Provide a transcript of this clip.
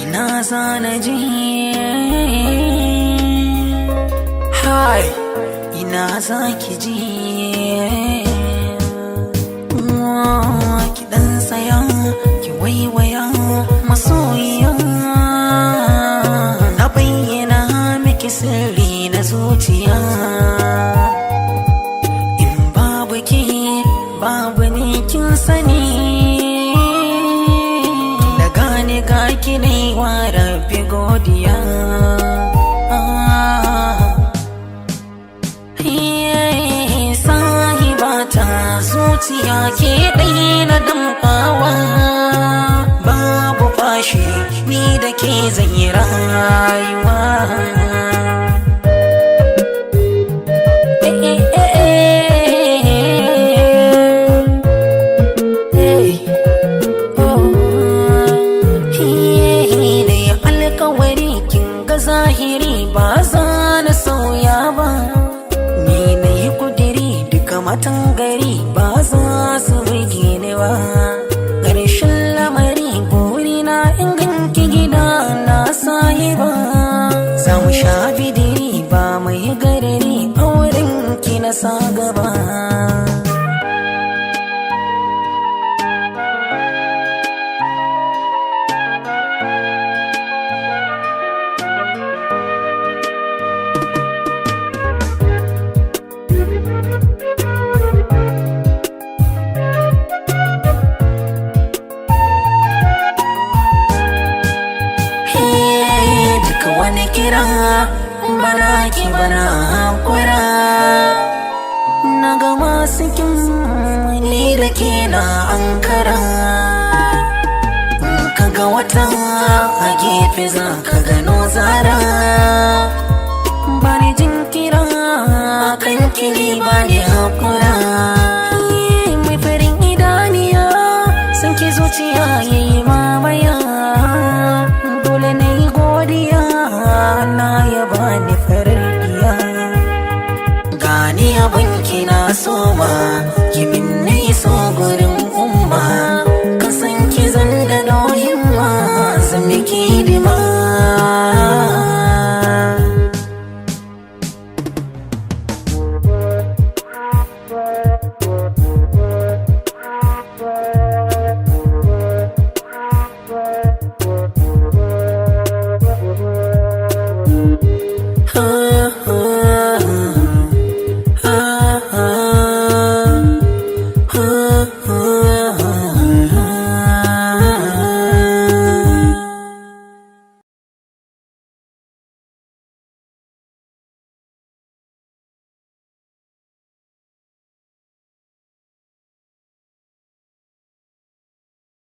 Ina za na je? Hai, ina za ki je? Ki dan tsaya, ki waiwaya, masoyiya. Na bayyana miki sirri na zuciya. In babu ki, babu ni, kin sani. Da gane ga ki ne wa Rabbi godiya. Sahibata, zuciya ke ɗaya na damfawa, babu fashi, ni da ke zan yi rayuwa. Eh, eh, eh, eh. Eh, oh. Ne alkawari, kin ga zahiri, ba za na sauya ba. Ni na yi kudiri, duka matan gari ba za su burge ni ba. Ƙarshen lamari, burina in ganki gida na, sahiba. Za mu sha bidiri, ba mai garari, auren ki na sa gaba. Duka wani kira bana ki bana hakura. Na ga masu kin ni da ke na ankara. Ka ga wata a gefe, za ka gano zara. Bani jinkira kan kili, bani hakura.